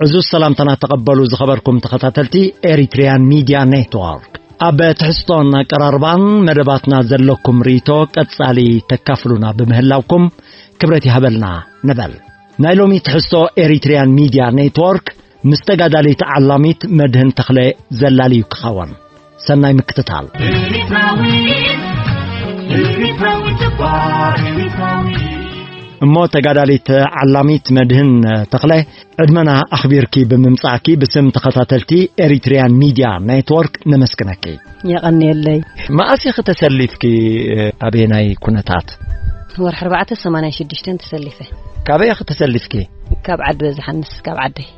ዕዙዝ ሰላምታና ተቐበሉ ዝኸበርኩም ተኸታተልቲ ኤሪትሪያን ሚድያ ኔትወርክ። ኣብ ትሕዝቶን ኣቀራርባን መደባትና ዘለኩም ርእይቶ ቀጻሊ ተካፍሉና ብምህላውኩም ክብረት ይሃበልና ንበል። ናይ ሎሚ ትሕዝቶ ኤሪትሪያን ሚድያ ኔትወርክ ምስ ተጋዳሊት ዓላሚት መድህን ተኽለ ዘላልዩ ክኸውን። ሰናይ ምክትታል። እሞ ተጋዳሊት ዓላሚት መድህን ተኽለ፣ ዕድመና ኣኽቢርኪ ብምምጻእኪ ብስም ተኸታተልቲ ኤሪትሪያን ሚድያ ኔትወርክ ነመስግነኪ። የቐንየለይ። መኣስ ኢኺ ተሰሊፍኪ? ኣበየናይ ኩነታት? ወርሒ ኣርባዕተ ሰማንያ ሽዱሽተ ተሰሊፈ። ካበይ ኢኺ ተሰሊፍኪ? ካብ ዓዲ በዝሓንስ፣ ካብ ዓደይ።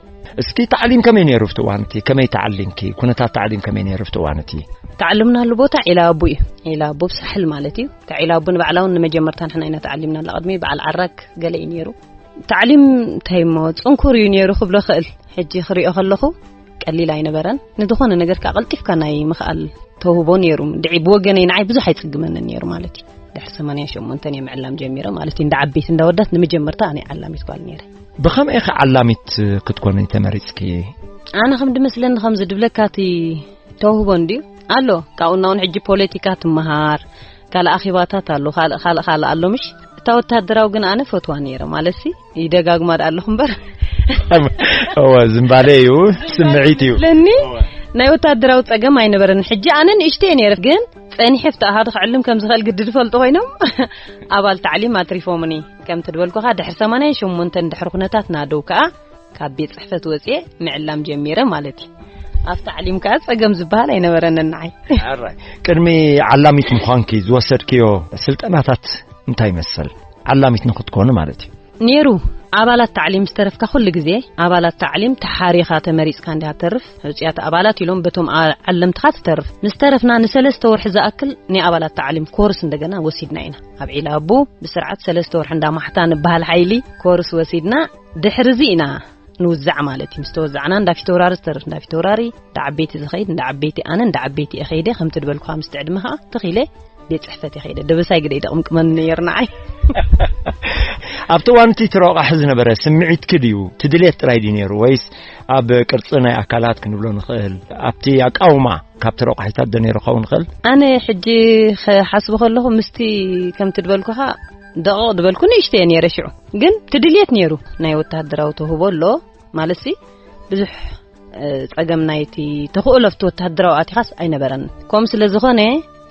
እስኪ ታዕሊም ከመይ ነይሩ ኣብቲ እዋን እቲ? ከመይ ተዓሊምኪ? ኩነታት ታዕሊም ከመይ ነይሩ ኣብቲ እዋን እቲ? ተዓልምናሉ ቦታ ዒላ ኣቡ እዩ። ዒላ ኣቡ ብሳሕል ማለት እዩ። እታ ዒላ ኣቡ ንባዕላ እውን ንመጀመርታ ንሕና ኢና ተዓሊምናላ። ቅድሚ በዓል ዓራግ ገለ እዩ ነይሩ። ታዕሊም እንታይ እሞ ጽንኩር እዩ ነይሩ ክብሎ ክእል። ሕጂ ክሪኦ ከለኹ ቀሊል ኣይነበረን። ንዝኾነ ነገር ከኣ ቀልጢፍካ ናይ ምኽኣል ተውህቦ ነይሩ። ድዒ ብወገነይ ንዓይ ብዙሕ ኣይጽግመንን ነይሩ ማለት እዩ። ድሕሪ ሰማንያ ሸሞንተ እየ ምዕላም ጀሚረ ማለት እዩ። እንዳ ዓበይቲ እንዳ ወዳት ንመጀመርታ ኣነ ዓላሚት ጓል ነይረ። ብኸመይ ኢኺ ዓላሚት ክትኮኒ ተመሪጽኪ? ኣነ ከም ድመስለኒ ከምዚ ድብለካ እቲ ተውህቦ እንድዩ ኣሎ። ካብኡ እናውን ሕጂ ፖለቲካ ትመሃር፣ ካልእ ኣኼባታት ኣሎ፣ ካልእ፣ ካልእ፣ ካልእ ኣሎ ምሽ? እታ ወታደራዊ ግን ኣነ ፈትዋ ነይረ ማለትሲ፣ ይደጋግማ ደኣ ኣለኹ እምበር። እወ፣ ዝምባሌ እዩ፣ ስምዒት እዩ። ለኒ ናይ ወታደራዊ ጸገም ኣይነበረን። ሕጂ ኣነ ንእሽተይ ነይረ፣ ግን ጸኒሐ ኣብቲ ኣሃዱ ክዕልም ከም ዝኽእል ግዲ ዝፈልጡ ኮይኖም ኣባል ታዕሊም ኣትሪፎምኒ። ከም ትድበልኩኻ ድሕሪ ሰማንያ ሸሞንተ ድሕሪ ኩነታት ናደው ከኣ ካብ ቤት ጽሕፈት ወጽኤ ምዕላም ጀሚረ ማለት እዩ። ኣብ ታዕሊም ከኣ ጸገም ዝበሃል ኣይነበረንን ንዓይ። ኣራይ፣ ቅድሚ ዓላሚት ምዃንኪ ዝወሰድክዮ ስልጠናታት እንታይ ይመስል? ዓላሚት ንኽትኮኒ ማለት እዩ። ነይሩ፣ ኣባላት ታዕሊም ዝተረፍካ ኩሉ ግዜ ኣባላት ታዕሊም ተሓሪኻ ተመሪጽካ እንዲኻ ትተርፍ። ሕጹያት ኣባላት ኢሎም በቶም ኣ-፣ ዓለምትኻ ትተርፍ። ምስ ተረፍና ንሰለስተ ወርሒ ዝኣክል ናይ ኣባላት ታዕሊም ኮርስ እንደገና ወሲድና ኢና። ኣብ ዒላ ኣቡ ብስርዓት ሰለስተ ወርሒ እንዳ ማሕታ ንበሃል ሓይሊ ኮርስ ወሲድና። ድሕሪ እዚ ኢና ንውዛዕ ማለት እዩ። ምስ ተወዛዕና እንዳ ፊተውራሪ ዝተርፍ እንዳ ፊተውራሪ፣ እንዳ ዓበይቲ ዝኸይድ እንዳ ዓበይቲ፣ ኣነ እንዳ ዓበይቲ እየ ከይደ። ከምቲ ድበልኩኻ ምስቲ ዕድመ ኸዓ ትኺለ ቤት ጽሕፈት እየ ከይደ። ደበሳይ ግደ ይደቕምቅመኒ ነይሩ ንዓይ። ኣብቲ እዋን እቲ ትረቋሒ ዝነበረ ስምዒትኪ ድዩ? እቲ ድሌት ጥራይ ድዩ ነይሩ? ወይስ ኣብ ቅርጺ ናይ ኣካላት ክንብሎ ንኽእል፣ ኣብቲ ኣቃውማ ካብ ተረቋሒታት ዶ ነይሩ ክኸውን ይኽእል? ኣነ ሕጂ ክሓስቦ ከለኹ ምስቲ ከምቲ ድበልኩኻ ደቐቕ ድበልኩ ንእሽተይ እየ ነይረ ሽዑ። ግን እቲ ድሌት ነይሩ። ናይ ወተሃደራዊ ተውህቦ ኣሎ ማለትሲ ብዙሕ፣ እ፣ ጸገም ናይቲ ተኽእሎ ኣብቲ ወተሃደራዊ ኣቲኻስ ኣይነበረን። ከምኡ ስለ ዝኾነ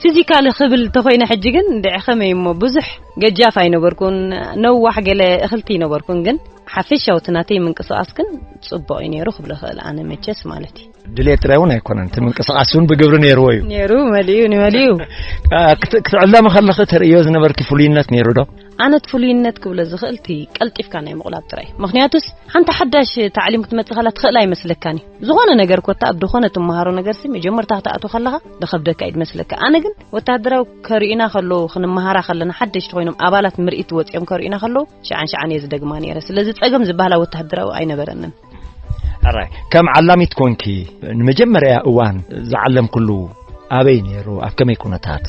ፊዚካሊ ክብል ተኾይነ ሕጂ ግን እንድዒ ከመይ እሞ ብዙሕ ገጃፍ ኣይነበርኩን፣ ነዋሕ ገለ እኽልቲ ኣይነበርኩን። ግን ሓፈሻዊ እቲ ናተይ ምንቅስቓስ ግን ጽቡቕ እዩ ነይሩ ክብሎ እኽእል ኣነ መቸስ ማለት እዩ። ድሌት ጥራይ እውን ኣይኮነን፣ እቲ ምንቅስቓስ እውን ብግብሪ ነይርዎ እዩ። ነይሩ፣ መሊኡ፣ ንመሊኡ። አ፣ ክት-፣ ክትዕለሚ ከለኺ ተርእዮ ዝነበርኪ ፍሉይነት ነይሩ ዶ? ኣነ እቲ ፍሉይነት ክብሎ ዝኽእል እቲ ቀልጢፍካ ናይ ምቑላብ ጥራይ። ምኽንያቱስ ሓንቲ ሓዳሽ ታዕሊም ክትመጽእ ከላ ትኽእል ኣይመስለካን እዩ። ዝኾነ ነገር ኮታ ኣብ ዝኾነ ትመሃሮ ነገርሲ መጀመርታ ክትኣትዎ ከለኻ ዝኸብደካ እዩ ዝመስለካ። ኣነ ግን ወተሃደራዊ ከርእዩና ከለዉ፣ ክንመሃራ ከለና ሓደሽቲ ኮይኖም ኣባላት ምርኢት ወጺኦም ከርእዩና ከለዉ ሽዓን ሽዓን እየ ዝደግማ ነይረ። ስለዚ ጸገም ዝበሃል ኣብ ወተሃደራዊ ኣይነበረንን። ሕራይ፣ ከም ዓላሚት ኮንኪ ንመጀመርያ እዋን ዝዓለምክሉ ኣበይ ነይሩ? ኣብ ከመይ ኩነታት?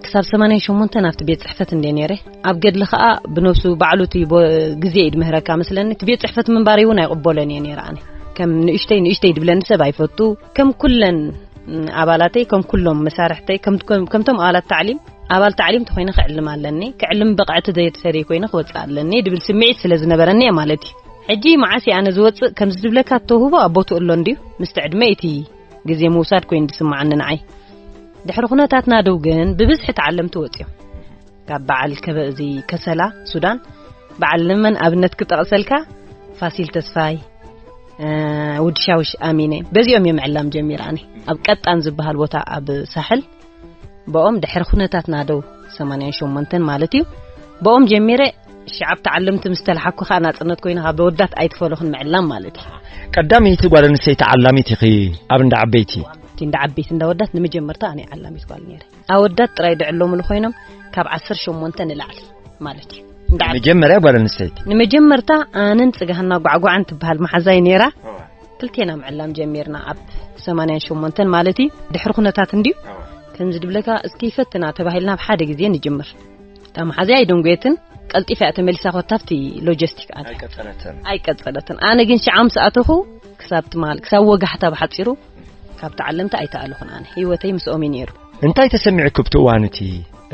ክሳብ ሰማንያ ሸሞንተ ኣብቲ ቤት ጽሕፈት እንደ ነይረ፣ ኣብ ገድሊ ኸኣ ብነብሱ ባዕሉ እቲ ቦ-፣ ግዜ እዩ ድምህረካ መስለኒ። እቲ ቤት ጽሕፈት ምንባረይ እውን ኣይቕበሎን እየ ነይረ ኣነ። ከም ንእሽተይ ንእሽተይ ድብለኒ ሰብ ኣይፈቱ። ከም ኩለን፣ ም፣ ኣባላተይ፣ ከም ኩሎም መሳርሕተይ፣ ከም፣ ከም፣ ከምቶም ኣባላት ታዕሊም፣ ኣባል ታዕሊም ተኾይነ ክዕልም ኣለኒ። ክዕልም ብቕዕቲ ዘየተሰደይ ኮይነ ክወጽእ ኣለኒ ድብል ስምዒት ስለ ዝነበረኒ እየ ማለት እዩ። ሕጂ መዓስ እየ ኣነ ዝወጽእ? ከምዚ ዝብለካ ተውህቦ ኣብ ቦትኡ ኣሎ እንድዩ። ምስቲ ዕድመ እቲ ግዜ ምውሳድ ኮይኑ ዝስምዓኒ ንዓይ። ድሕሪ ኩነታት ናደው ግን ብብዝሒ ተዓለምቲ ወጺኦም። ካብ በዓል ከበ-፣ እዚ ከሰላ ሱዳን፣ በዓል ንመን ኣብነት ክጠቕሰልካ? ፋሲል ተስፋይ፣ እ፣ ውዲ ሻውሽ ኣሚነ። በዚኦም እዮም ምዕላም ጀሚረ ኣነ። ኣብ ቀጣን ዝበሃል ቦታ ኣብ ሳሕል፣ ብኦም ድሕሪ ኩነታት ናደው ሰማንያን ሸሞንተን ማለት እዩ። ብኦም ጀሚረ ሽዓብ ተዓለምቲ ምስ ተለሓኩ ኸኣ ናጽነት ኮይኑ ካብ ወዳት ኣይትፈለኹን ምዕላም ማለት እዩ። ቀዳመይቲ ጓል ኣንስተይቲ ዓላሚት ኢኺ ኣብ እንዳ ዓበይቲ? እቲ እንዳ ዓበይቲ እንዳ ወዳት ንመጀመርታ ኣነ ዓላሚት ጓል ነይረ። ኣወዳት ጥራይ ድዕለሙሉ ኮይኖም ካብ ዓሰርተ ሸሞንተ ንላዕሊ ማለት እዩ። እንዳ ዓበይቲ። መጀመርያ ጓል ኣንስተይቲ? ንመጀመርታ ኣነን ጽጋህና ጓዕጓዕን ትበሃል መሓዛይ ነይራ። እዋ። ክልቴና ምዕላም ጀሚርና ኣብ ሰማንያን ሸሞንተን ማለት እዩ። ድሕሪ ኩነታት እንድዩ። እዋ። ከምዚ ድብለካ እስኪ ይፈትና ተባሂልና ኣብ ሓደ ግዜ ንጅምር። እታ መሓዝያ ኣይደንጎየትን፣ ቀልጢፋ እያ ተመሊሳ ኮታ ኣብቲ ሎጂስቲክ ኣትያ። ኣይቀጸለትን። ኣይቀጸለትን። ኣነ ግን ሽዓ ምስ ኣተኹ ክሳብ ትማል፣ ክሳብ ወጋሕታ ብሓጺሩ ካብ ተዓለምቲ ኣይተኣለኹን ኣነ። ህይወተይ ምስኦም እዩ ነይሩ። እንታይ ተሰሚዑ ክብቲ እዋን እቲ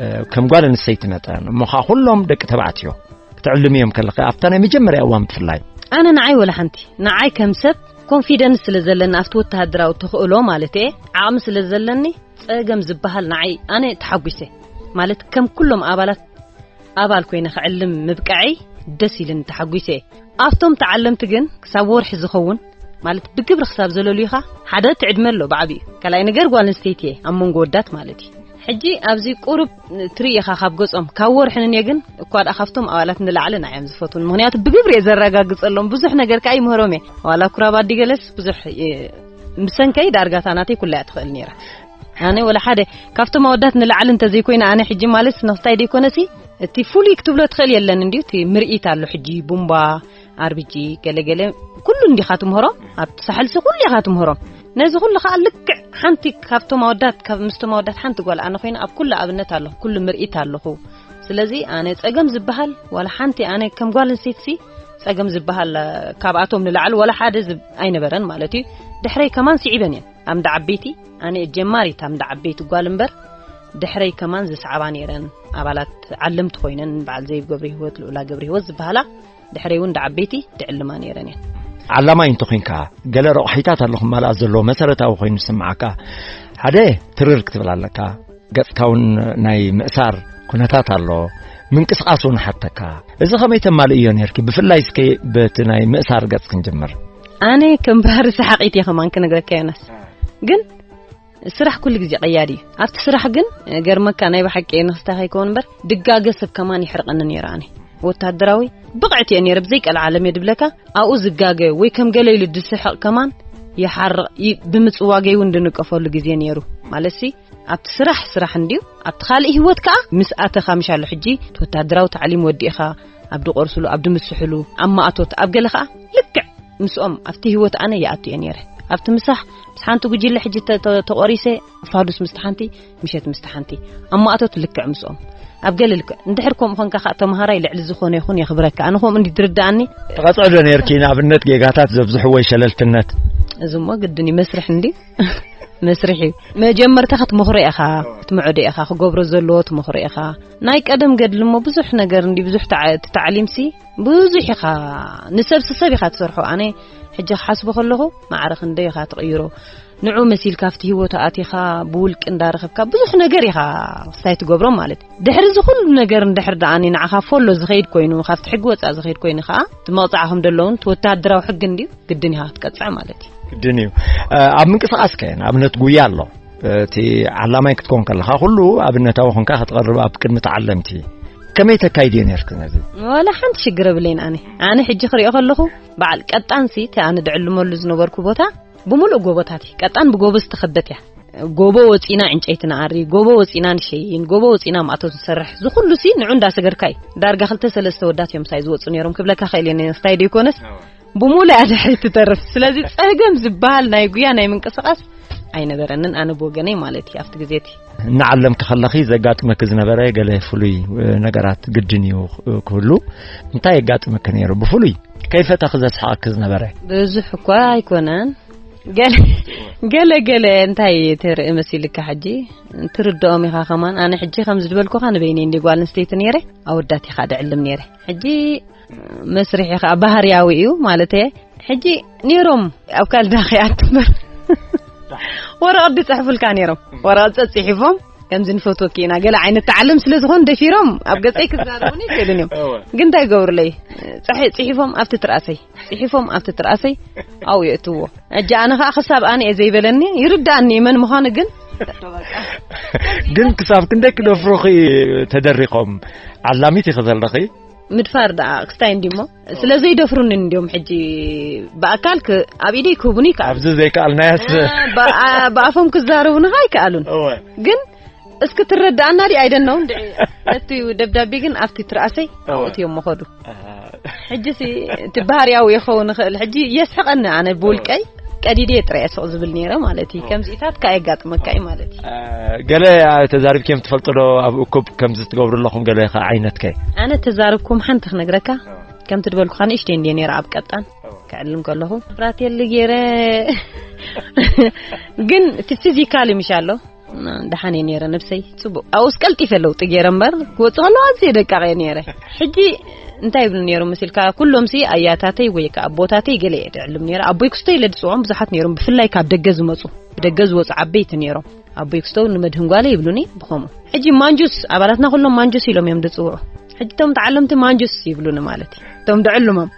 እ፣ ከም ጓል ኣንስተይቲ መጠን እሞ ኸዓ ኩሎም ደቂ ተባዕትዮ ክትዕልምዮም ከለኺ ኣብታ ናይ መጀመርያ እዋን ብፍላይ ኣነ ንዓይ ወላ ሓንቲ ንዓይ ከም ሰብ ኮንፊደንስ ስለ ዘለኒ ኣብቲ ወተሃደራዊ ተኽእሎ ማለት እየ ዓቕሚ ስለ ዘለኒ ጸገም ዝበሃል ንዓይ ኣነ ተሓጒሰ ማለት ከም ኩሎም ኣባላት ኣባል ኮይነ ክዕልም ምብቃዐይ ደስ ኢልን ተሓጒሰ እየ። ኣብቶም ተዓለምቲ ግን ክሳብ ወርሒ ዝኸውን ማለት ብግብሪ ክሳብ ዘለሉኻ ሓደ ትዕድመ ኣሎ ብዓቢኡ ካልኣይ ነገር ጓል ኣንስተይቲ እየ ኣብ መንጎ ወዳት ማለት እዩ። ሕጂ ኣብዚ ቁሩብ ትርኢ ኢኻ ካብ ገጾም ካብ ወርሒ ንንየ ግን እኳ ደኣ ካብቶም ኣባላት ንላዕሊ ንዓዮም ዝፈትውን ምክንያቱ ብግብሪ እየ ዘረጋግጸሎም ብዙሕ ነገር ከኣ ይምህሮም እየ ዋላ ኩራብ ኣዲ ገለስ ብዙሕ ብሰንከይ ዳርጋታ ናተይ ኩላ እያ ትኽእል ነይራ። ኣነ ወላ ሓደ ካብቶም ኣወዳት ንላዕሊ እንተዘይኮይነ ኣነ ሕጂ ማለት ነኽታይ ደይኮነሲ እቲ ፍሉይ ክትብሎ ትኽእል የለን እንድዩ እቲ ምርኢት ኣሎ ሕጂ ቡምባ ኣርቢጂ ገለገለ ኩሉ እንዲኻ ትምህሮም ኣብቲ ሳሕልሲ ኩሉ ኢኻ ትምህሮም ነዚ ኩሉ ከዓ ልክዕ ሓንቲ ካብቶም ኣወዳት ካብ ምስቶም ኣወዳት ሓንቲ ጓል ኣነ ኮይነ ኣብ ኩሉ ኣብነት ኣለኹ ኩሉ ምርኢት ኣለኹ ስለዚ ኣነ ፀገም ዝበሃል ዋላ ሓንቲ ኣነ ከም ጓል ኣንስተይትሲ ፀገም ዝበሃል ካብኣቶም ንላዕሊ ዋላ ሓደ ዝብ- ኣይነበረን ማለት እዩ ድሕረይ ከማን ስዒበን እየን ኣብ እንዳ ዓበይቲ ኣነ ጀማሪት ኣብ እንዳ ዓበይቲ ጓል እምበር ድሕረይ ከማን ዝስዓባ ነይረን ኣባላት ዓለምቲ ኮይነን በዓል ዘይብ ገብረ ህይወት ልኡላ ገብረ ህይወት ዝበሃላ ድሕረይ እውን እንዳ ዓበይቲ ድዕልማ ነይረን እየን። ዓላማይ እንተኾይንካ ገለ ረቑሒታት ኣለኹም ማልኣ ዘለዎ መሰረታዊ ኮይኑ ዝስምዓካ ሓደ ትርር ክትብል ኣለካ። ገጽካ እውን ናይ ምእሳር ኩነታት ኣሎ። ምንቅስቓስ እውን ሓተካ። እዚ ከመይ ተማልእዮ ነርኪ? ብፍላይ እስከ በቲ ናይ ምእሳር ገጽ ክንጅምር። ኣነ ከም ባህሪ ሰሓቒት እየ ከማን ክነግረካ ዮናስ። ግን ስራሕ ኩሉ ግዜ ቀያዲ እዩ። ኣብቲ ስራሕ ግን ገርመካ ናይ ብሓቂ እየ ንክስታ ከይከውን እምበር ድጋገ ሰብ ከማን ይሕርቐኒ ነይሩ ኣነ። ወታደራዊ ብቕዕቲ እየ ነይረ ብዘይ ቀልዓለም እየ ድብለካ ኣብኡ ዝጋገ ወይ ከም ገለ ኢሉ ድስሕቕ ከማን ይሓርቕ ይ- ብምጽዋገይ እውን ድንቀፈሉ ግዜ ነይሩ። ማለትሲ ኣብቲ ስራሕ ስራሕ እንድዩ ኣብቲ ካልእ ህይወት ከኣ ምስ ኣተኻ ምሻሉ ሕጂ እቲ ወታደራዊ ታዕሊም ወዲእኻ ኣብ ድቆርስሉ ኣብ ድምስሕሉ ኣብ ማእቶት ኣብ ገለ ከኣ ልክዕ ምስኦም ኣብቲ ህይወት ኣነ ይኣቱ እየ ነይረ ኣብቲ ምሳሕ ምስ ሓንቲ ጉጅለ ሕጂ ተ- ተ- ተቆሪሰ ፋዱስ ምስቲ ሓንቲ ምሸት ምስቲ ሓንቲ ኣብ ማእቶት ልክዕ ምስኦም ኣብ ገለ ልክዕ እንድሕር ከምኡ ኾንካ ከዓ ተምሃራይ ልዕሊ ዝኾነ ይኹን የኽብረካ ኣነ ከምኡ እንዲ ትርድኣኒ ትቐፅዕ ዶ ነርኪ ንኣብነት ጌጋታት ዘብዝሑ ወይ ሸለልትነት እዚ እሞ ግድን እዩ መስርሕ እንዲ መስርሕ እዩ መጀመርታ ክትመኽሮ ኢኻ ክትምዕዶ ኢኻ ክገብሮ ዘለዎ ትመኽሮ ኢኻ ናይ ቀደም ገድሊ እሞ ብዙሕ ነገር እንዲ ብዙሕ ተዓ- እቲ ታዕሊምሲ ብዙሕ ኢኻ ንሰብሲ ሰብ ኢኻ ትሰርሖ ኣነ ሕጂ ክሓስቦ ከለኹ ማዕረ ክንደይ ኢኻ ትቕይሮ ንዑ መሲልካ ኣብቲ ህይወቱ ኣቲኻ ብውልቂ እንዳረኸብካ ብዙሕ ነገር ኢኻ ክስታይ ትገብሮ ማለት እዩ ድሕሪ እዚ ኩሉ ነገር እንድሕር ደኣ ንዓኻ ፎሎ ዝኸይድ ኮይኑ ካብቲ ሕጊ ወፃእ ዝኸይድ ኮይኑ ከዓ እቲ መቕፃዕ ከም ደለውን እቲ ወተሃደራዊ ሕጊ እንድዩ ግድን ኢኻ ክትቀፅዕ ማለት እዩ ግድን እዩ ኣብ ምንቅስቃስ ከ ንኣብነት ጉያ ኣሎ እቲ ዓላማይ ክትኮን ከለኻ ኩሉ ኣብነታዊ ኮንካ ክትቐርብ ኣብ ቅድሚ ተዓለምቲ ከመይ ተካይድዮ ነርክ ነዚ ዋላ ሓንቲ ሽግር የብለይን ኣነ ኣነ ሕጂ ክሪኦ ከለኹ በዓል ቀጣንሲ እቲ ኣነ ድዕልመሉ ዝነበርኩ ቦታ ብምሉእ ጎቦታት እዩ ቀጣን ብጎቦ ዝተኸበት እያ ጎቦ ወፂና ዕንጨይቲ ንኣሪ ጎቦ ወፂና ንሸይን ጎቦ ወፂና ማእቶት ንሰርሕ ዝኩሉ ሲ ንዑ እንዳሰገርካ እዩ ዳርጋ ክልተ ሰለስተ ወዳት እዮም ሳይ ዝወፁ ነይሮም ክብለካ ክእል እየ ንስታይ ደይኮነስ ብሙሉእ እያ ድሕሪ ትተርፍ ስለዚ ፀገም ዝበሃል ናይ ጉያ ናይ ምንቅስቃስ ኣይነበረንን ኣነ ብወገነይ ማለት እዩ ኣብቲ ግዜ እቲ እናዓለምኪ ከለኺ ዘጋጥመኪ ዝነበረ ገለ ፍሉይ ነገራት ግድን እዩ ክህሉ እንታይ የጋጥመኪ ነይሩ ብፍሉይ ከይፈተኺ ዘስሕቐኪ ዝነበረ ብዙሕ እኳ ኣይኮነን ገለ ገለ ገለ እንታይ ትርኢ መሲልካ ሕጂ ትርድኦም ኢኻ ከማን ኣነ ሕጂ ከም ዝድበልኩኻ ንበይነይ እንዲ ጓል ኣንስተይቲ ነይረ ኣወዳት ኢኻ ድዕልም ነይረ ሕጂ መስርሒ ከዓ ባህርያዊ እዩ ማለት ሕጂ ነይሮም ኣብ ካልዳ ከይኣትምበር ወረቐት ድፅሕፉልካ ነይሮም ወረቐት ፀፅሒፎም ከምዚ ንፈትወኪ ኢና ገለ ዓይነት ተዓለም ስለ ዝኾኑ ደፊሮም ኣብ ገፀይ ክዛረቡኒ ይክእልን እዮም ግን እንታይ ይገብሩለይ ፅሒፎም ኣብቲ ትርኣሰይ ፅሒፎም ኣብቲ ትርኣሰይ ኣብኡ የእትዎ ሕጂ ኣነ ከዓ ክሳብ ኣነ እየ ዘይበለኒ ይርዳእኒ መን ምዃኑ ግን ግን ክሳብ ክንደይ ክደፍሩኺ ተደሪኾም ዓላሚት ኢኺ ዘለኺ ምድፋር ደኣ ክስታይ እንዲሞ ስለ ዘይደፍሩኒ እንዲዮም ሕጂ ብኣካል ኣብ ኢደይ ክህቡኒ ይከኣሉ ኣብዚ ዘይከኣልናያስ ብኣፎም ክዛረቡኒ ኣይከኣሉን ግን እስኪ ትረዳኣና ዲ ኣይደነው እንዲ እቲ ደብዳቤ ግን ኣብቲ ትርኣሰይ ኣብኡ እዮም መኸዱ ሕጂ ሲ እቲ ባህርያዊ ይኸውን ይኽእል ሕጂ የስሕቐኒ ኣነ ብውልቀይ ቀዲደ ጥራይ ስቕ ዝብል ነይረ ማለት እዩ። ከምዚታት ከ ኣየጋጥመካ እዩ ማለት እዩ። ገለ ተዛሪብኩም ትፈልጡ ዶ? ኣብ እኩብ ከምዚ ትገብሩ ኣለኹም ገለ ከ ዓይነት ከ? ኣነ ተዛርብኩም ሓንቲ ክነግረካ። ከም ትድበልኩ ንእሽተይ እንደ ነይረ ኣብ ቀጣን ክዕልም ከለኹ ብራቴሊ ገይረ ግን እቲ ፊዚካሊ ምሽ ኣሎ። ደሓን እየ ነይረ ነብሰይ። ጽቡቅ ኣብኡስ ቀልጢፈ ለውጢ ገይረ እምበር ክወጽእ ከለዋ ኣዝየ ደቃቕ እየ ነይረ። ሕጂ እንታይ ይብሉ ነይሮም መሲልካ? ኩሎም ሲ ኣያታተይ ወይ ከዓ ኣቦታተይ ገለ እየ ድዕልም ነይረ። ኣቦይ ክስቶ ኢለ ድጽውዖም ብዙሓት ነይሮም፣ ብፍላይ ካብ ደገ ዝመጹ፣ ብደገ ዝወጹ ዓበይቲ ነይሮም። ኣቦይ ክስቶ ንመድህን ጓለ ይብሉኒ ብኸምኡ። ሕጂ ማንጁስ፣ ኣባላትና ኩሎም ማንጁስ ኢሎም እዮም ድጽውዑ። ሕጂ እቶም ተዓለምቲ ማንጁስ ይብሉኒ ማለት እዩ። እቶም ድዕልሞም።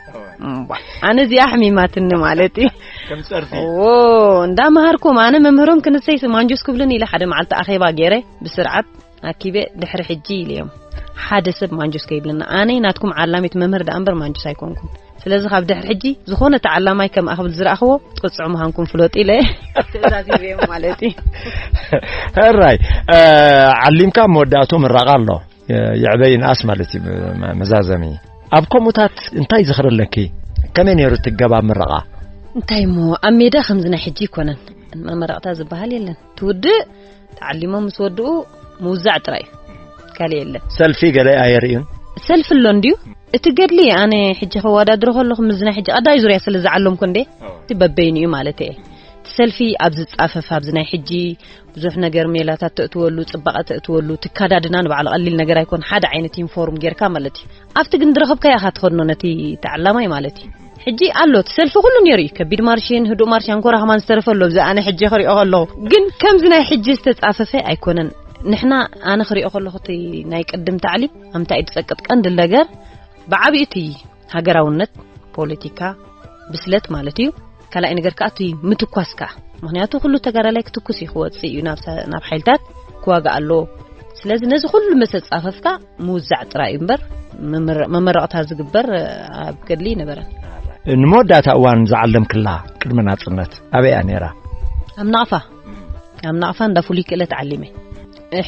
እምቧ፣ ኣነ እዚኣ ኣሕሚማትኒ ማለት እዩ። ከም ጸርፊ። ዎ፣ እንዳመሃርኩም ኣነ መምህሮም ክንሰይስ ማንጁስ ክብሉኒ ኢለ ሓደ መዓልቲ ኣኼባ ገይረ ብስርዓት ኣኪበ ድሕሪ ሕጂ ኢለዮም። ሓደ ሰብ ማንጁስ ከይብልና። ኣነ ናትኩም ዓላሚት መምህር ደኣ እምበር ማንጁስ ኣይኮንኩን። ስለዚ ካብ ድሕሪ ሕጂ ዝኾነ ተዓላማይ ከም ኣኽብል ዝረኣኽዎ ትቕጽዑ ምዃንኩም ፍለጡ ኢለ ትእዛዝ ሂበዮም ማለት እዩ። ሕራይ፣ እ፣ ዓሊምካ ኣብ መወዳእቱ ምረቓ ኣሎ። እ፣ ይዕበ ይንኣስ ማለት እዩ፣ መ-፣ መዛዘሚ። ኣብ ከምኡታት እንታይ ዝኽሪ ኣለኪ? ከመይ ነይሩ እቲ ገባብ ምረቓ? እንታይ እሞ ኣብ ሜዳ ከምዚ ናይ ሕጂ ኣይኮነን። መመረቕታ ዝበሃል የለን። ትውድእ፣ ተዓሊሞም ምስ ወድኡ ምውዛዕ ጥራይ እዩ። ካልእ የለን። ሰልፊ ገለ ኣየርእዩን? ሰልፊ ኣሎ እንድዩ። እቲ ገድሊ ኣነ ሕጂ ከወዳድሮ ከለኹ፣ ምስዚ ናይ ሕጂ ቀዳይ ዙርያ ስለ ዝዓለምኩ እንዴ፣ እቲ በበይኑ እዩ ማለት እየ። እቲ ሰልፊ ኣብ ዝጻፈፍ፣ ኣብዚ ናይ ሕጂ ብዙሕ ነገር ሜላታት ተእትወሉ፣ ጽባቐ ተእትወሉ፣ ትካዳድና ንባዕሉ ቀሊል ነገር ኣይኮን። ሓደ ዓይነት ዩኒፎርም ጌርካ ማለት እዩ። ኣብቲ ግን ዝረኸብካዮ ኢኻ ትኸድኖ ነቲ ተዓላማይ ማለት እዩ። ሕጂ ኣሎ፣ እቲ ሰልፊ ኩሉ ነይሩ እዩ። ከቢድ ማርሽን ህዱእ ማርሽ ኣንኮራ ከማን ዝተረፈ ኣሎ። ብዚ ኣነ ሕጂ ክሪኦ ከለኹ ግን ከምዚ ናይ ሕጂ ዝተጻፈፈ ኣይኮነን። ንሕና፣ ኣነ ክሪኦ ከለኹ እቲ ናይ ቅድም ታዕሊም ኣምታይ እዩ ዝጸቅጥ ቀንዲ ነገር ብዓቢኡ እቲ ሃገራውነት፣ ፖለቲካ፣ ብስለት ማለት እዩ። ካልኣይ ነገር ከኣ እቲ ምትኳስ ከኣ። ምኽንያቱ ኩሉ ተጋዳላይ ክትኩስ እዩ ክወጽእ እዩ ናብ ሰ-፣ ናብ ሓይልታት ክዋጋእ ኣለዎ። ስለዚ ነዚ ኩሉ መሰ ጻፈፍካ ምውዛዕ ጥራይ እዩ እምበር መመረ-፣ መመረቕታ ዝግበር ኣብ ገድሊ ይነበረን። ንመወዳእታ እዋን ዝዓለምክላ ቅድሚ ናጽነት ኣበይ እያ ነይራ? ኣብ ናቕፋ። ኣብ ናቕፋ እንዳ ፍሉይ ክእለት ዓሊመ።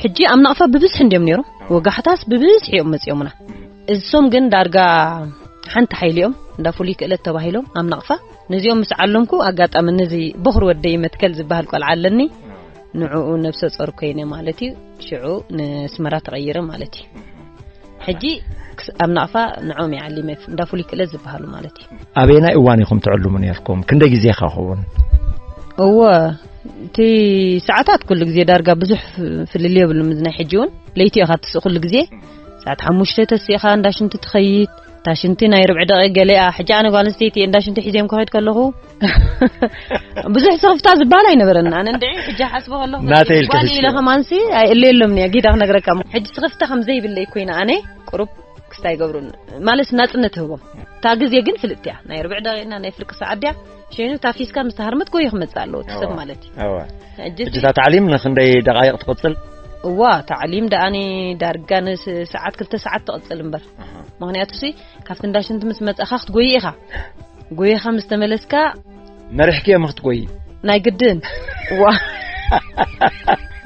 ሕጂ ኣብ ናቕፋ ብብዝሒ እንድዮም ነይሮም። ወጋሕታስ ብብዝሒ እዮም መጺኦምና። እሶም ግን ዳርጋ ሓንቲ ሓይሊ እዮም፣ እንዳ ፍሉይ ክእለት ተባሂሎም ኣብ ናቕፋ። ነዚኦም ምስ ዓለምኩ ኣጋጣሚ ነዚ በኹሪ ወደይ መትከል ዝበሃል ቆልዓ ኣለኒ። ንዕኡ ነብሰ ጾር ኮይነ ማለት እዩ። ሽዑ ንስመራ ተቐይረ ማለት እዩ። ሕጂ ክስ-፣ ኣብ ናቕፋ ንዕኦም ይዓሊመ፣ እንዳ ፍሉይ ክእለት ዝበሃሉ ማለት እዩ። ኣበየናይ እዋን ኢኹም ትዕልሙ ነይርኩም? ክንደይ ግዜ ከኸውን? እወ፣ እቲ ሰዓታት ኩሉ ግዜ ዳርጋ ብዙሕ ፍ-፣ ፍልልይ የብሉን። ምስ ናይ ሕጂ እውን ለይቲ ኢኻ ትስእ ኩሉ ግዜ። ሰዓት ሓሙሽተ ተሲእኻ እንዳ ሽንቲ ትኸይድ። እታ ሽንቲ ናይ ርብዒ ደቂቕ ገለ እያ። ሕጂ ኣነ ጓል ኣንስተይቲ እየ፣ እንዳ ሽንቲ ሒዘዮም ክኸይድ ከለኹ ብዙሕ ስኽፍታ ዝበሃል ኣይነበረን። ኣነ እንድዒ ሕጂ ሓስቦ ከለኹ ናተይ ኢልኪ ጓል ኢለ ሕጂ። ከማንሲ ኣይእለየሎም እየ፣ ጌዳ ክነግረካ እሞ። ሕጂ ስኽፍታ ከም ዘይብለይ ኮይነ ኣነ ቁሩብ ክስታይ ይገብሩን። ማለት ናጽነት ህቦም። እታ ግዜ ግን ፍልጥቲ እያ። ናይ ርብዒ ደቂቕና ናይ ፍርቂ ሰዓት ድያ? ሸይኑ ታፊስካ ምስ ተሃርመት ጎዩ ክመጽእ ኣለዎ፣ እቲ ሰብ እዋ። ማለት እዩ። እዋ። ሕጂ ሕጂ እታ ታዕሊም ንኽንደይ ደቓይቕ ትቕጽል? እዋ፣ ታዕሊም ደኣኒ ዳርጋ ንስ-፣ ሰዓት ክልተ ሰዓት ትቕጽል እምበር። ኣሃ። ምኽንያቱ ሲ፣ ካብቲ እንዳ ሽንቲ ምስ መጻኻ ክትጎይ ኢኻ። ጎይኻ ምስ ተመለስካ መሪሕክዮም ክትጎይ? ናይ ግድን። እዋ።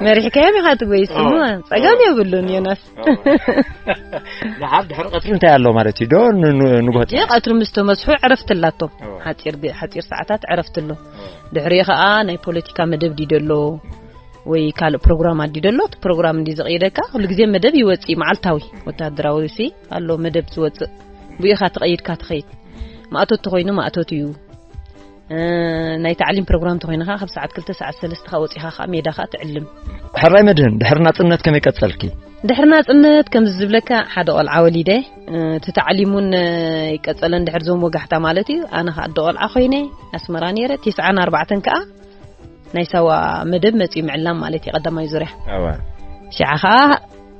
መሪሕካዮም ኢኻ ትጎይ፣ ስሙ እዋ። ጸገም እዋ። የብሉን፣ ዮናስ። እዋ። ደሓር ድሕሪ ቀትሪ እንታይ ኣሎ ማለት እዩ? ዶ ን-፣ ን-፣ ንግሆ ሕጂ ቀትሪ ምስ ተመስሑ ዕረፍቲ ኣላቶም። እዋ። ሓጺር ግ-፣ ሓጺር ሰዓታት ዕረፍቲ ኣሎ። እዋ። ድሕሪኡ ኸኣ ናይ ፖለቲካ መደብ ድዩ ደሎ? ወይ ካልእ ፕሮግራም ኣዲ ደሎ፣ እቲ ፕሮግራም እንዲ ዝቕይደካ፣ ኩሉ ግዜ መደብ ይወጽእ፣ መዓልታዊ ወተሃደራዊ ሲ ኣሎ መደብ ዝወጽእ። ብኢኻ ተቐይድካ ትኸይድ። ማእቶት ተኾይኑ ማእቶት እዩ። እ፣ ናይ ታዕሊም ፕሮግራም ተኾይኑ ኸዓ፣ ካብ ሰዓት ክልተ፣ ሰዓት ሰለስተ ኸዓ ወጺኻ ኸዓ ሜዳ ኸዓ ትዕልም። ሕራይ መድህን፣ ድሕሪ ናጽነት ከመይ ቀጸልኪ? ድሕሪ ናጽነት፣ ከምዚ ዝብለካ፣ ሓደ ቖልዓ ወሊደ፣ እ፣ እቲ ታዕሊም እውን፣ እ፣ ይቀጸለን ድሕሪ ዞም ወጋሕታ ማለት እዩ። ኣነ ኸዓ ኣደ ቖልዓ ኾይነ፣ ኣስመራ ነይረ፣ ቲስዓን ኣርባዕተን ከኣ፣ ናይ ሳዋ መደብ መጺኡ ምዕላም ማለት እዩ፣ ቀዳማይ ዙርያ። ኣዋ። ሽዓ ኸኣ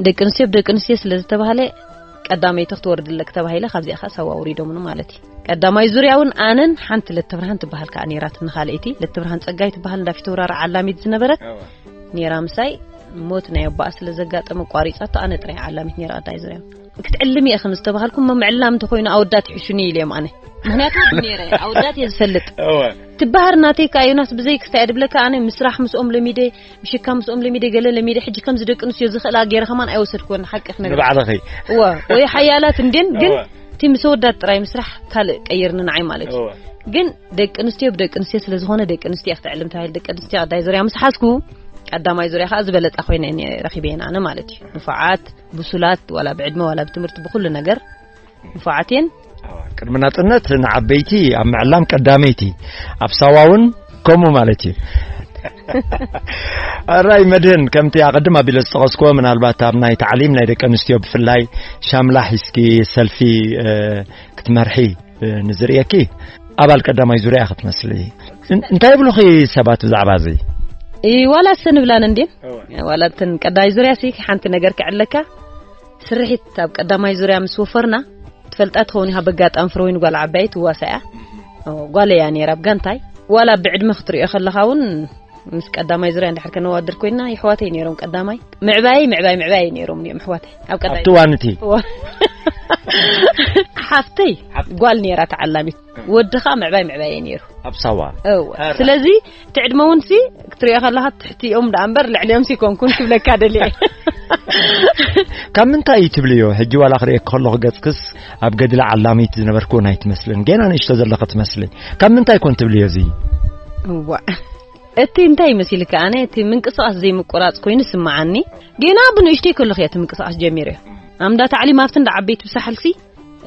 ደቂ ኣንስትዮ ብደቂ ኣንስትዮ ስለ ዝተባህለ፣ ቀዳመይቲ ክትወርድ ኣለኪ ተባሂለ፣ ካብዚኣ ኸኣ ሳዋ ኣውሪዶምኒ ማለት እዩ። ቀዳማይ ዙርያ እውን ኣነን ሓንቲ ለተብርሃን ትበሃል ከኣ ነይራትኒ ካልኣይቲ፣ ለተብርሃን ጸጋይ ትበሃል እንዳ ፊተውራሪ ዓላሚት ዝነበረት ኣዋ። ነይራ ምሳይ። ሞት ናይ ኣቦኣ ስለ ዘጋጠመ ቋሪጻቶ፣ ኣነ ጥራይ ዓላሚት ነይረ ቀዳማይ ዙርያ። ክትዕልሚ ኢኺ ምስ ተባሃልኩ፣ እሞ ምዕላም እንተኾይኑ ኣወዳት ይሕሹኒ ኢለ እዮም ኣነ። ምኽንያቱ ወዲ ነይረ፣ ኣወዳት እየ ዝፈልጥ። እወ። ትበሃር ናተይ ከኣ ዮናስ ብዘይ ክስታይ እየ ድብለካ ኣነ ምስራሕ ምስኦም ለሚደ፣ ምሽካ ምስኦም ለሚደ፣ ገለ ለሚደ፣ ሕጂ ከምዚ ደቂ ኣንስትዮ ዝኽእላ ገይረ ከማን ኣይወሰድክወን፣ ሓቂ ክነግረካ። ንባዕልኺ። እወ፣ ወይ ሓያላት እንድየን፣ ግን እወ። እቲ እቲ ምስ ኣወዳት ጥራይ ምስራሕ ካልእ ቀይርኒ ንዓይ ማለት እዩ። እወ። ግን ደቂ ኣንስትዮ ብደቂ ኣንስትዮ ስለ ዝኾነ ደቂ ኣንስትዮ ክትዕልም ተባሂሉ ደቂ ኣንስትዮ ቀዳይ ዙርያ ምስ ሓዝኩ ቀዳማይ ዙርያ ከዓ ዝበለጸ ኮይነ እየ ረኺበ ኣነ ማለት እዩ። ንፉዓት፣ ብሱላት፣ ዋላ ብዕድመ ዋላ ብትምህርቲ ብኩሉ ነገር ንፉዓት እየን። እወ። ቅድሚ ናጽነት ንዓበይቲ ኣብ ምዕላም ቀዳመይቲ፣ ኣብ ሳዋ እውን ከምኡ ማለት እዩ። ኣራይ መድህን፣ ከምቲ ኣቐድም ኣቢለ ዝጠቐስኩዎ፣ ምናልባት ኣብ ናይ ታዕሊም ናይ ደቂ ኣንስትዮ ብፍላይ ሻምላ ሒዝኪ ሰልፊ፣ እ፣ ክትመርሒ፣ እ፣ ንዝርእየኪ ኣባል ቀዳማይ ዙርያ ክትመስሊ። እን-፣ እንታይ ይብሉኺ ሰባት ብዛዕባ እዚ? እ፣ ዋላ እሰን ይብላን እንዴ? እወ። ዋላ እተን ቀዳማይ ዙርያ ሲ ሓንቲ ነገር ክዕለካ፣ ስርሒት ኣብ ቀዳማይ ዙርያ ምስ ወፈርና፣ ትፈልጣ ትኸውን ኢኻ፣ በጋጣሚ ፍረወይኒ ጓል ዓባይ ትዋሳ እያ። ኦ፣ ጓል እያ ነይራ፣ ብጋንታይ። ዋላ ብዕድመ ክትሪኦ ከለኻ እውን፣ ምስ ቀዳማይ ዙርያ እንድሕር ከነዋድር ኮይንና፣ ይሕዋተይ ነይሮም ቀዳማይ። ምዕባየይ፣ ምዕባይ፣ ምዕባየይ ነይሮም እኒኦም ኣሕዋተይ። ኣብ ቀዳይ ኣብቲ እዋን እቲ? እዋ። ሓፍተይ ሓፍ- ጓል ነይራ ተዓላሚት። ወዲ ኸኣ ምዕባይ፣ ምዕባየይ ነይሩ። ኣብ ሳዋ? እወ። ኣራ። ስለዚ፣ እቲ ዕድመ እውን ሲ፣ ክትሪኦ ከለኻ ትሕቲኦም ደኣ እምበር ልዕሊኦም ሲ ኮንኩን ክብለካ ደልየ። ካብ ምንታይ እዩ ትብልዮ? ሕጂ ዋላ ክርእየኪ ከለኹ ገጽክስ ኣብ ገድሊ ዓላሚት ዝነበርኩ እውን ኣይትመስልን። ገና ንእሽቶ ዘለኺ ትመስሊ። ካብ ምንታይ ኮን ትብልዮ እዚ? እዋእ። እቲ እንታይ መሲልካ፣ ኣነ እቲ ምንቅስቓስ ዘይምቁራጽ ኮይኑ ስምዓኒ። ገና ብንእሽተይ ከለኹ እየ እቲ ምንቅስቓስ ጀሚረ። ኣምዳ ታዕሊም ኣብቲ እንዳ ዓበይቲ ብሳሕልሲ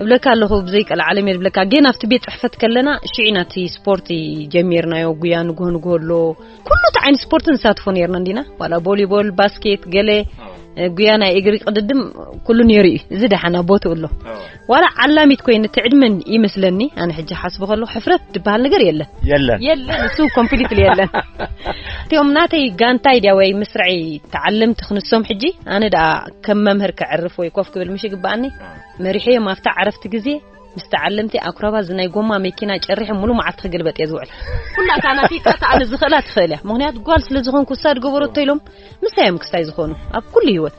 እብለካ ኣለኹ፣ ብዘይ ቀልዓለም እየ ዝብለካ። ገና ኣብቲ ቤት ጽሕፈት ከለና ሽዒ ናቲ ስፖርት ጀሚርናዮ፣ ጉያ ንግሆ ንግሆ ኣሎ። ኩሉ እቲ ዓይነት ስፖርት ንሳትፎ ነይርና እንዲና። ዋላ ቮሊቦል፣ ባስኬት፣ ገለ፣ ኣዎ። እ፣ ጉያ ናይ እግሪ ቅድድም ኩሉ ነይሩ እዩ። እዚ ደሓን ኣብ ቦትኡ ኣሎ። ኣዎ። ዋላ ዓላሚት ኮይነ እቲ ዕድመን ይመስለኒ፣ ኣነ ሕጂ ሓስቦ ከለኹ ሕፍረት ዝበሃል ነገር የለን። የለን። የለን፣ እሱ ኮምፕሊትሊ የለን። እቲኦም ናተይ ጋንታይ ድያ ወይ ምስራዐይ ተዓለምቲ ክንሶም ሕጂ፣ ኣነ ደኣ ከም መምህር ከዕርፍ ወይ ኮፍ ክብል ምሽ ይግበኣኒ። ኣዎ። መሪሐዮም ኣብታ ዓረፍቲ ግዜ ምስ ተዓለምቲ ኣኩራባ እዚ ናይ ጎማ መኪና ጨሪሐ ሙሉ መዓልቲ ክግልበጥ እየ ዝውዕል። ኩላ እታ ናተይ ጥራሕ ኣነ ዝኽእላ ትኽእል እያ። ምኽንያቱ ጓል ስለ ዝኾንኩ እሳ ዝገበረቶ ኢሎም ምሳይ እዮም ክስታይ ዝኾኑ ኣብ ኩሉ ህይወት።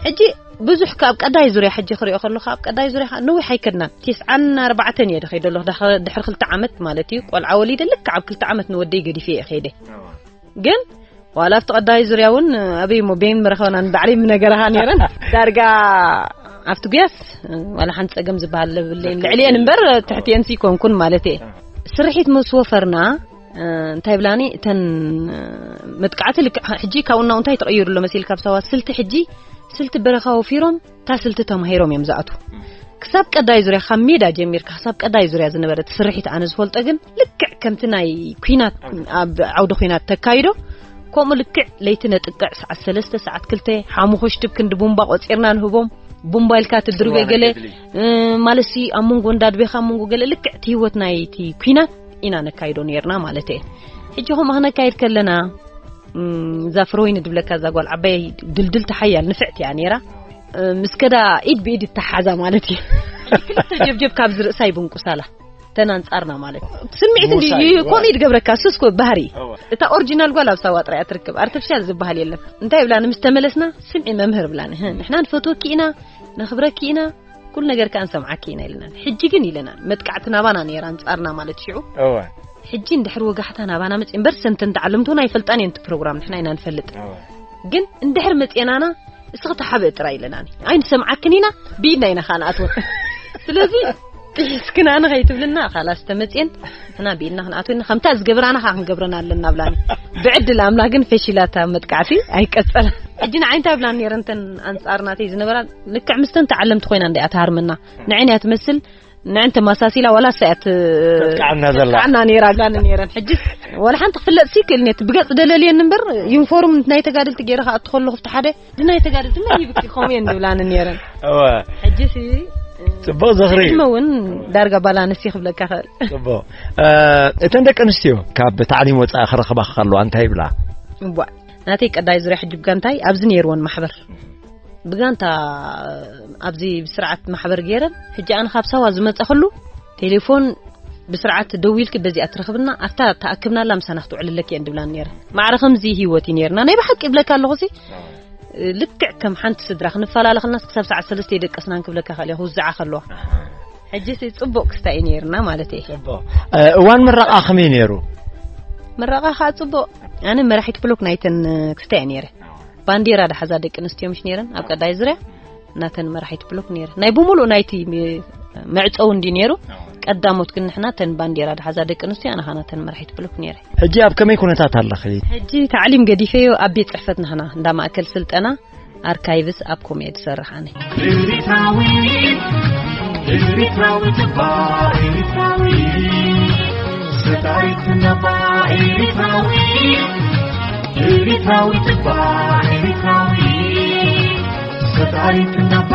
ሕጂ ብዙሕ ካብ ቀዳይ ዙርያ ሕጂ ክሪኦ ከለኹ ኣብ ቀዳይ ዙርያ ከዓ ነዊሕ ኣይከድናን። ቲስዓን ኣርባዕተን እየ ድኸይደ ኣለኹ። ዳኸ-፣ ድሕሪ ክልተ ዓመት ማለት እዩ። ቆልዓ ወሊደ ልክዕ ኣብ ክልተ ዓመት ንወደይ ገዲፈ እየ ከይደ። ግን ዋላ ኣብቲ ቀዳይ ዙርያ እውን ኣበይ እሞ ቤን ምረኸብና ንባዕለይ ምነገረኻ ነይረን። ዳርጋ ኣብቲ ጉያስ ዋላ ሓንቲ ጸገም ዝበሃል ለብለይን። ልዕሊኤን እምበር ትሕቲኤንሲ ይኮንኩን ማለት እየ። ስርሒት ምስ ወፈርና፣ እ፣ እንታይ ብላኒ፣ እተን፣ እ፣ መጥቃዕቲ ልክዕ ሕጂ ካብኡ እናኡ እንታይ ተቐይሩ ኣሎ መሲል ካብ ሳዋ ስልቲ ሕጂ፣ ስልቲ በረኻ ወፊሮም፣ እታ ስልቲ ተማሂሮም እዮም ዝኣትዉ። ክሳብ ቀዳይ ዙርያ፣ ካብ ሜዳ ጀሚርካ ክሳብ ቀዳይ ዙርያ ዝነበረ እቲ ስርሒት ኣነ ዝፈልጦ ግን ልክዕ ከምቲ ናይ ኲናት ኣብ ዓውዲ ኲናት ተካይዶ፣ ከምኡ ልክዕ ለይቲ ነጥቅዕ ሰዓት ሰለስተ፣ ሰዓት ክልተ፣ ሓሙኹሽቲ ብ ክንዲ ቡምባ ቆጺርና ንህቦም። ቡምባ ኢልካ ትድርበ እዋን ገለ፣ ኣገድሊ። እ፣ ማለትሲ ኣብ መንጎ እንዳድቤኻ ኣብ መንጎ ገለ ልክዕ እቲ ህይወት ናይቲ ኲናት ኢና ነካይዶ ነይርና ማለት እየ። ሕጂ ከምኡ ክነካይድ ከለና፣ እም፣ እዛ ፍረወይኒ ድብለካ እዛ ጓል ዓባይ ድልድልቲ ሓያል ንፍዕቲ እያ ነይራ። እ፣ ምስ ከዳ ኢድ ብኢድ እተሓዛ ማለት እዩ። ክልተ ጀብጀብ ካብዚ ርእሳ ይብንቁሳላ። ተን ኣንጻርና ማለት እዩ። ስምዒት እንዲ-፣ ምውሳድ፣ ከምኡ ምውሳድ። ይድገብረካ፣ እሱስ ኮ ባህሪ። እወ። እታ ኦሪጂናል ጓል ኣብ ሳዋ ጥራይ እያ ትርከብ። ኣርቲፊሻል ዝበሃል የለን። እንታይ ብላኒ ምስ ተመለስና፣ ስምዒ መምህር ብላኒ። "ህን፣ ንሕና ንፈትወኪ ኢና፣ ነኽብረኪ ኢና፣ ኩሉ ነገር ከኣ ንሰምዓኪ ኢና" ኢለና። ሕጂ ግን ኢለና፣ መጥቃዕቲ ናባና ነይራ ኣንጻርና ማለት ሽዑ። እወ። ሕጂ እንድሕር ወጋሕታ ናባና መጽ-፣ እምበር ሰንተን ተዓለምቲ እውን ኣይፈልጣን እየን እቲ ፕሮግራም፣ ንሕና ኢና ንፈልጥ። እወ። ግን እንድሕር መጽኤናና፣ እስኺ ተሓብእ ጥራይ ኢለናኒ። ኣይንሰምዓክን ኢና፣ ብኢድና ኢና ኸኣ ንኣትወን። ስለዚ፣ ጥሒስክና ንኸይትብልና፣ ኻላስ ተመጽኤን፣ ንሕና ብኢድና ክንኣትወን፣ ከምታ ዝገበራና ኸኣ ክንገብረን ኣለና ብላኒ። ብዕድል ኣምላኽ ግን ፈሺላ እታ መጥቃዕቲ ኣይቀጸላን። ሕጂ ንዓይ እንታይ ብላኒ ነይረን እተን ኣንጻር ናተይ ዝነበራ፣ ልክዕ ምስተን ተዓለምቲ ኮይና እንድያ ትሃርመና። ንዐን እያ ትመስል፣ ንዕን ተመሳሲላ ዋላ እሳ እያ ት-፣ ተጥቅዓና ዘላ። ተጥቅዓና ነይራ፣ ላኒ ነይረን። ሕጂስ ዋላ ሓንቲ ክፍለጥ ሲ ክእል ኔት ብገጽ ደለልየን እምበር ዩኒፎርም ናይ ተጋደልቲ ገይረ ክኣቱ ከለኹ ኣብቲ ሓደ፣ "ድናይ ተጋደልቲ መን ይብኪ ከምኡ እየን" ዝብላኒ ነይረን። እወ። ሕጂሲ ጽቡቕ ዝኽሪ። ዕድመ እውን ዳርጋ ባላንስ ይኽብለካ ክእል። ጽቡቕ። እ፣ እተን ደቂ ኣንስትዮ ካብ ታዕሊም ወጻኢ ክረኽባ ከለዋ እንታይ ይብላ? እዋ፣ ናተይ ቀዳይ ዙርያ ሕጂ ብጋንታይ ኣብዚ ነይርወን ማሕበር። ብጋንታ ኣብዚ ብስርዓት ማሕበር ገይረን፣ ሕጂ ኣነ ካብ ሳዋ ዝመጸ ከሉ ቴሌፎን ብስርዓት ደዊልኪ በዚኣ ትረኽብና፣ ኣብታ ተኣክብናላ ምሳና ክትውዕል ኣለኪ እየን ድብላን ነይረን። ማዕረ ከምዚ ህይወት እዩ ነይርና። ናይ ብሓቂ ይብለካ ኣለኹ ሲ፣ ልክዕ ከም ሓንቲ ስድራ ክንፈላለ ከለናስ ክሳብ ሰዓት ሰለስተ ይደቀስናን ክብለካ ክእል እየ፣ ክውዝዓ ከለዋ። ሕጂ ሲ ጽቡቕ ክስታይ እዩ ነይርና ማለት እየ። ጽቡቕ። እ፣ እዋን ምረቓ ከመይ ነይሩ? ምረቓ ከኣ ጽቡቕ። ኣነ መራሒት ብሎክ ናይተን ክስታይ እየ ነይረ። ባንዴራ ድሓዛ ደቂ ኣንስትዮ ምሽ ነይረን ኣብ ቀዳይ ዙርያ። ናተን መራሒት ብሎክ ነይረ። ናይ ብምሉእ ናይቲ ሚ-፣ መዕፀዊ እንዲ ነይሩ። ቀዳሞት ግን ንሕና ተን ባንዴራ ድሓዛ ደቂ ኣንስትዮ ኣነ ኻና ተን መራሒት ብሉክ ነይረ። ሕጂ ኣብ ከመይ ኩነታት ኣለኺ? ሕጂ ታዕሊም ገዲፈዮ ኣብ ቤት ፅሕፈት ናህና እንዳ ማእከል ስልጠና ኣርካይቭስ ኣብ ኮሜድ ዝሰርሕ ኣነ። ኤሪትራዊ ኤሪትራዊ ትባ ኤሪትራዊ ሰታሪት ነባ ኤሪትራዊ ኤሪትራዊ ትባ ኤሪትራዊ ሰታሪት ነባ